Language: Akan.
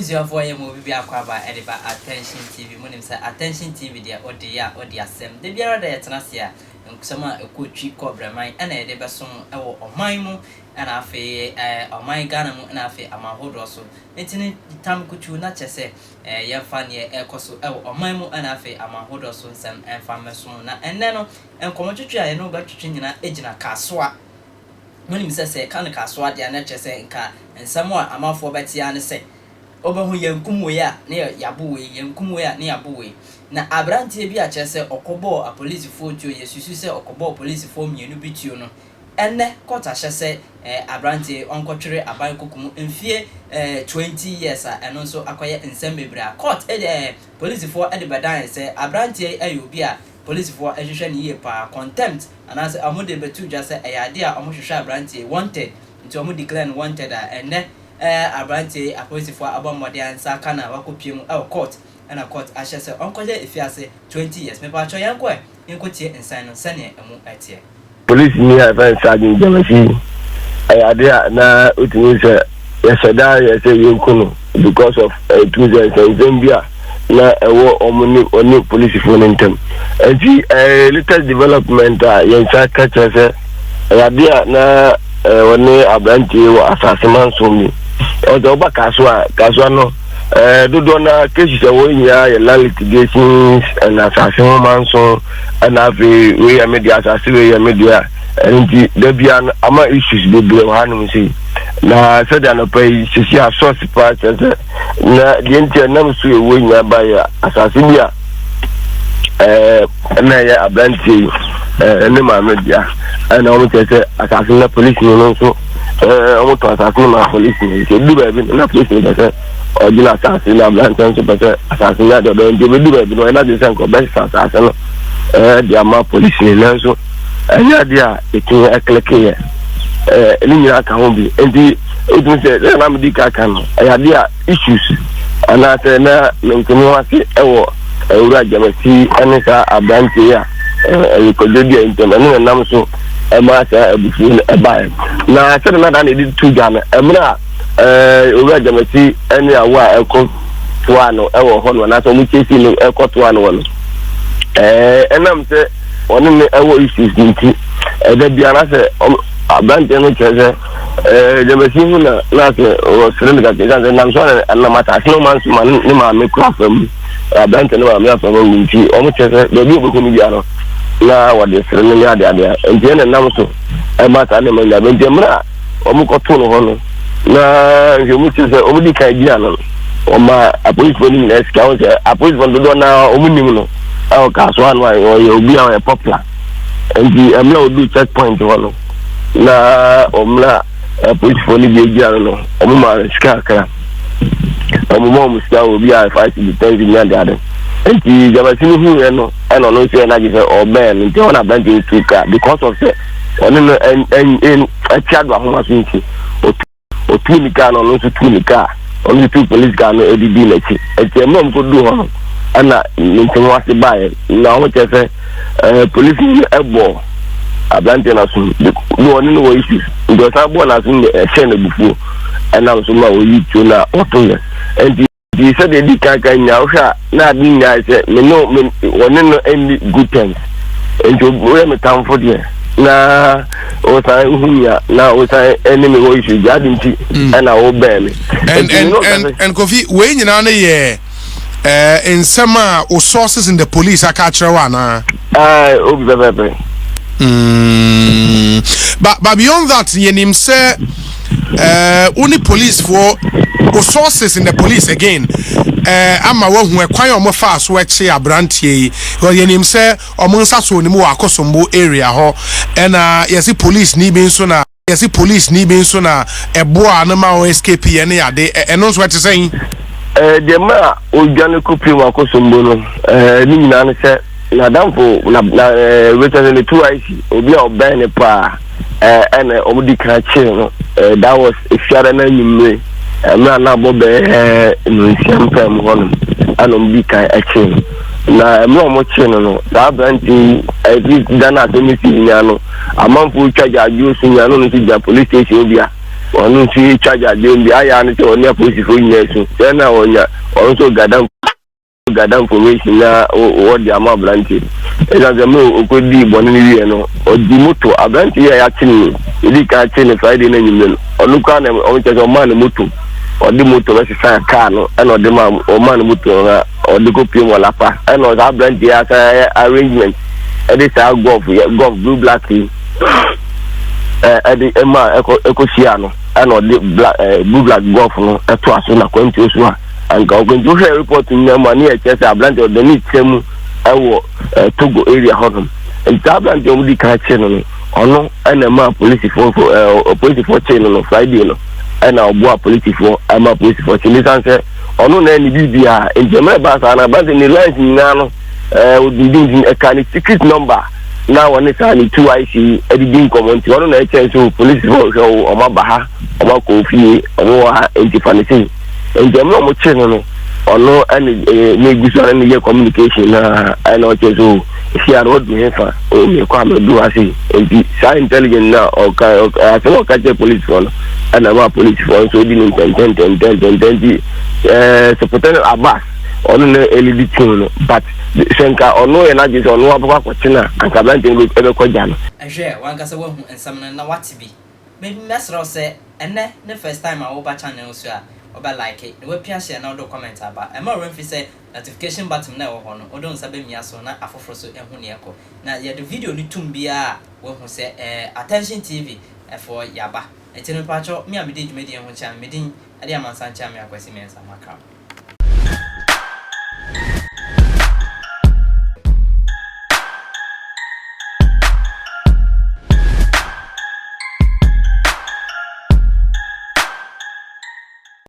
Abusuafoɔ, yɛ ma obi bi akɔ aba ɛde ba Attention TV. Mo nim sɛ Attention TV deɛ, ɔde yɛ a ɔde asɛm da biara da yɛtena ase a, nsɛm a ɛkɔ twi kɔ brɛman ɛna yɛde bɛsom ɛwɔ ɔman mu, ɛna afei ɔman Ghana mu, ɛna afei aman ahodoɔ so. Nti ne tam kutu na kyɛ sɛ yɛmfa neɛ ɛkɔ so ɛwɔ ɔman mu ɛna afei aman ahodoɔ so nsɛm ɛmfa mmɛsom. Na ɛnnɛ no, nkɔmmɔtwitwi a yɛne wo bɛtwitwi nyinaa gyina Kasoa. Monim sɛ yɛka no Kasoa deɛ a, na kyerɛ sɛ nka nsɛm a amanfoɔ bɛte ara ne sɛ wobɛhu yɛnkum wei a ne yɛabo wei, yɛnkum wei a ne yɛabo wei. Na aberanteɛ bi a kyerɛ sɛ ɔkɔbɔɔ apolisifoɔ tuo, yɛsusu sɛ ɔkɔbɔɔ polisifoɔ mmienu bi tuo no, ɛnnɛ court ahyɛ sɛ aberanteɛ ɔnkɔtwere aban koko mu mfie 20 years, a ɛno nso akɔyɛ nsɛm bebree a court polisifoɔ de bɛdan sɛ aberanteɛ yi yɛ obi a polisifoɔ hwehwɛ no yie paa, contempt anaasɛ ɔmo de bɛtu dwa sɛ ɛyɛ adeɛ a ɔmo hwehwɛ aberanteɛ, wanted. Nti ɔmo declare no wanted a ɛnnɛ aberanteɛ yi apolisifoɔ abɔ mmɔden ansa aka na wakɔpie mu ɛwɔ court, ɛna court ahyɛ sɛ ɔnkɔgye efiase 20 years. Mepatwɛ, yɛnkɔ ɛ yɛnkɔtie nsan no sɛneɛ ɛmu ɛteɛ. Polisi ni a yɛfrɛ no Sergeant Gyamasi, ɛyɛ ade a na wotumi sɛ yɛhyɛ da yɛ sɛ yɛnku no because of ɛtumi sɛ nsɛnsɛm bi a na ɛwɔ ɔmo ne ɔne polisifoɔ no ntam. Nti latest development a yɛn nsa ka kyerɛ sɛ ɛyɛ ade a na ɔne aberanteɛ wɔ asase manso bi. Ɔsɛ ɔba Kasoa, Kasoa no dodoɔ na cases a wɔn nyinaa yɛ land litigations ɛna asase ho manso, ɛna afei wei yɛ me deɛ, asase wei yɛ me deɛ. Ɛno nti da bia no ama issues bebree wɔ hanom sei. Na sɛdeɛ anɔpa yi sisi a source paa kyerɛ sɛ na deɛ nti ɛnam so ɛwɔ nyinaa ba yɛ asase bi a ɛna ɛyɛ aberanteɛ yi ne maame dea, ɛna wɔn kyerɛ sɛ asase no na polisi no nso wɔn tɔ asase no ma polisi no. Nti edu baabi no na polisi no pɛ sɛ ɔgyina asase no, aberanteɛ nso pɛ sɛ asase no adeɛ ɔbɛyɛ. Nti ebi baabi no ɔyɛ n'adwene sɛ nka ɔbɛsesa asase no de ama polisi no, nanso ɛnyɛ adeɛ a ɛtumi ɛclick yɛ. Ne nyinaa ka ho bi. Nti ɛtumi sɛ sɛ na medi ka ka no, ɛyɛ adeɛ a issues anaasɛ na mentumi ho ase ɛwɔ Owura Gyamasi ne saa aberanteɛ a ɛyɛ Kwadwo di a ntam. Ɛno na nam so ɛma saa abufuo no ɛbaeɛ. Na sɛde na da na ɛde to dwa no, mmerɛ a Owura Gyamasi ne awo a ɛkɔ toa no ɛwɔ hɔ no, anaasɛ ɔmo kyesi no ɛkɔ toa no wɔ no, ɛnam sɛ ɔne ne ɛwɔ issues nti, ɛda biara sɛ aberanteɛ no kyerɛ sɛ Gyamasi ho na sɛ ɔsere no kakra, ɛsiane sɛ nam so ɛnam asase no ma nso ma ne maame kura afa mu, aberanteɛ no maame afa mu awu. Nti ɔmo kyerɛ sɛ baabi a ɔbɛkɔ no bia no na wɔde sere no ne adeadeɛ. Nti ɛna nam so ɛma saa nneɛma nyinaa. Nti mmerɛ a ɔmo kɔto no hɔ no, na nhwɛmu kyerɛ sɛ ɔmo di kan gyina no, ɔma apolisifoɔ no nyinaa sika. Wɔn sɛ apolisifoɔ no dodoɔ naa ɔmo nim no a ɔka so ano a ɔyɛ obi a ɔyɛ popular. Nti mmerɛ a ɔdu check point hɔ no, na ɔmmerɛ a apolisifoɔ no bi gyina no no, ɔmo ma no sika kakra. Ɔmo ma ɔmo sika, obi a 5 cedi, 10 cedi ne adeade. Nti Gyamasi no hu yɛ no, ɛna ɔno nso yɛ n'agye sɛ ɔbɛn no. Nti ɔna aberanteɛ tu kaa because of sɛ ɔne no ɛn ɛn ɛte ado ahoma so. Nti otu ne kaa no, ɔno nso tu ne kaa, ɔno nso tu police car no edidi n'akyi. Nti ɛmɛ ɔmo kɔ du hɔ no, ɛna ne ntɛm ase baeɛ na ɔmo kyerɛ sɛ polisi no ɛbɔ aberanteɛ no asom de ɔne no wɔ issues. Nti ɔsan bɔɔ n'asom de ɛhyɛ n'abufuo, ɛnam so ma oyi tuo na ɔto yɛ. Nti sɛdeɛ di kan kan nyinaa, wohwɛ a na ade nyinaa sɛ me ne me ɔne no ɛnni good terms. Nti woyɛ me tamfo deɛ na wosan hu mi a na wosan ɛne me wɔ issue gya ade nti ɛna wobɛn me. And Kofi, wei nyinaa no yɛ nsɛm a o sources in the police aka akyerɛ wo anaa? Obi pɛpɛpɛ. But beyond that, yɛnim sɛ wo ne policefoɔ, o sources in the police again ama wahu ɛkwan a ɔmo faa so akyi aberanteɛ yi, because yɛnim sɛ ɔmo nsa so onim wɔ Akosombo area hɔ, ɛna yɛsi police ni bi nso na yɛsi police ni bi nso na ɛboa no ma ɔ escape yɛ ne ade. Ɛno nso ɛte sɛn? Deɛ ma a odwane kɔpie mu Akosombo no, ne nyinaa no sɛ n'adamfo na wetɛ sɛ ne two ic, obi a ɔbɛn ne paa, ɛna ɔmo di kan kyee no. That was Efiada no anwummere, mmerɛ a na abɔ bɛyɛ 6 mpɛn mu hɔnom, ɛna ɔmo di kan kyee no. Na mmerɛ a ɔmo kyee no, saa aberante yi ɛfi da no asɛm no si nyinaa no, amanfoɔ twa gyaadwo so nyinaa no, ɔno nso gyina police station bi a Ɔno nso yɛtwa gyadeɛ bi ayɛ ano sɛ ɔne apolisifoɔ nyinaa su sɛ na ɔnya ɔno nso gada gada information na wɔde ama aberante. Ɛsiane sɛ mmerɛ ɔkɔdii bɔne no wieɛ no, ɔdi moto aberante yi a yɛakye no, yɛdi kan kye no Friday no anwummerɛ no, ɔno koraa na ɔmo kyerɛ sɛ ɔmaa no moto, ɔde moto bɛsesa kaa no, ɛna ɔde ma ɔmaa no moto no na ɔde kɔ pie mu ɔlapa. Ɛna saa aberante yi asan ayɛ arrangement ɛde saa Golf yɛ Golf blue black yi ɛde ɛma ɛkɔ hyia no, ɛna ɔde black blue black Golf no ɛto aso na kwantuo so a anka ɔkwantuo. Hwɛ report nyinaa mu a, ne yɛ kyerɛ sɛ aberante ɔde ne kyerɛ mu ɛwɔ Togo area hɔnom. Nti saa aberante a wɔn di kan kye no, ɔno ɛna ɛma polisifoɔ kye no Friday no, ɛna ɔboa polisifoɔ ɛma polisifoɔ kye ne san sɛ ɔno na ɛne biribiara. Nti ɛmɛ ba saa na aberante ne lines nyinaa no odundundun ɛka ne secret number na wɔne saa ne two IC yi ɛdidi nkɔmɔ. Nti ɔno na ɛkyɛn so polisifoɔ hwɛ o, ɔmo aba ha, ɔmo akɔ fie, ɔmo wɔ ha, nti fa ne sei. Nti ɛmɛ ɔmo kye no, ɔno ɛne ne egu so ɛne yɛ communication na ɛna ɔkyɛ so esi ara ɔdu he fa o mekɔ amadu ha sei. Nti saa intelligent na ɔka asɛm a ɔka kyerɛ polisifoɔ no, ɛna ɛma polisifoɔ nso di ne ntɛntɛntɛntɛntɛntɛn. Nti Superintendent Abbas, ɔno na ɛlead team no, but sɛ nka ɔno yɛ n'adwene sɛ ɔno abɛkɔ akɔkye no a, anka aberante no ɛbɛkɔ gya no. Ɛhwɛ, wankasa wahu nsɛm no na wate bi. Mɛsrɛ wo sɛ ɛnɛ ne first time a woba channel so a, wobɛ like na wapia hyɛ na wode comment aba. Ɛma wo mfi sɛ notification button na ɛwɔ hɔ no, wode wo nsa bɛmia so na afoforɔ so ɛhu neɛ ɛkɔ na yɛde video no tum biara a, wahu sɛ Attention TV ɛfoɔ yaba. Nti no mpakyɛw, me a mede dwumadie ho kyea me, medin ɛde Amansa Nkyea, me Akwasi Mensah Makram.